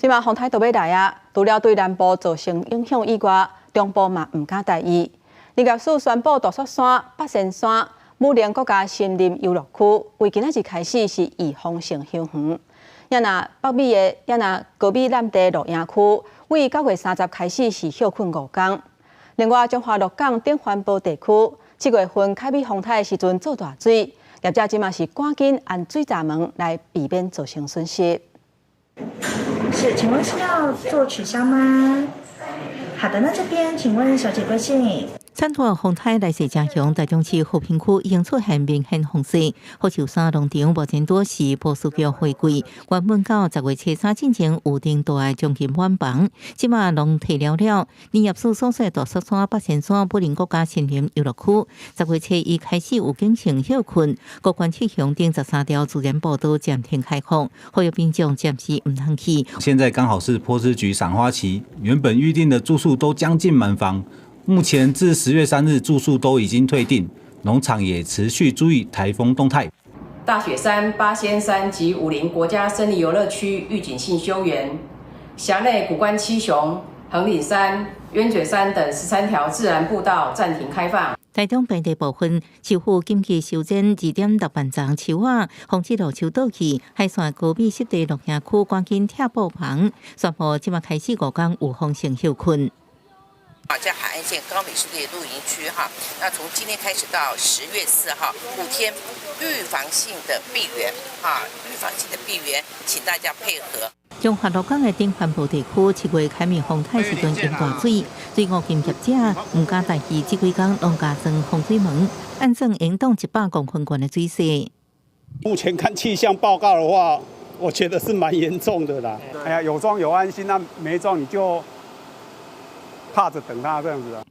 這馬風颱都欲來啊，除了對南部造成影響以外，中部嘛毋敢大意。林業署宣布，大雪山、八仙山、武陵國家森林遊樂區，為今仔日開始是預防性休園。也若北美的，也若高美湳地露營區，為9月30開始是歇睏5工。另外，彰化鹿港頂環埔地區，7月份凱美風颱時陣做大水，業者這馬是趕緊按水閘門來避免造成損失。是，請問是要做取消嗎？好的，那這邊請問小姐貴姓？產大風颱來勢誠強，台中市和平區已經出現明顯洪水。福壽山農場目前拄是波斯菊花季，原本到10月初三進前有訂大愛將近滿房，這馬攏提了了。林業署所屬大雪山、八仙山、武陵國家森林遊樂區，10月初一開始預警性歇睏，谷關七雄等13條自然步道暫停開放，呼籲民眾暫時毋通去。現在剛好是波斯菊賞花期，原本預定的住宿都將近滿房。目前至10月3日住宿都已經退訂，農場也持續注意颱風動態。大雪山、八仙山及武陵國家森林遊樂區預警性休園，轄內谷關七雄、橫嶺山、鳶嘴山等13條自然步道暫停開放。台中平地部分，市府緊急修剪2.6萬叢樹仔，防止落樹倒去。海線高美濕地露營區趕緊拆布棚，宣布這馬開始5工預防性歇睏。啊，在海岸線高美濕地露營區哈，那從今天開始到10月4號5天，預防性的閉園啊，預防性的閉園，請大家配合。彰化鹿港的頂環埔地區，7月凱美風颱時陣淹大水，水五金業者毋敢大意，這幾工攏加裝防水門，按算應擋100公分懸的水勢。目前看氣象報告的話，我覺得是蠻嚴重的啦。哎呀，有裝有安心，那沒裝你就怕著等他這樣子啊。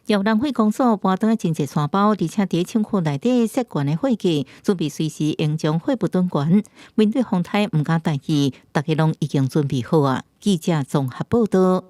由南匯公所搬轉真濟山包，而且佇倉庫內底設懸的貨架，準備隨時應將貨物轉懸。面對風颱，毋敢大意，大家攏已經準備好啊。記者綜合報道。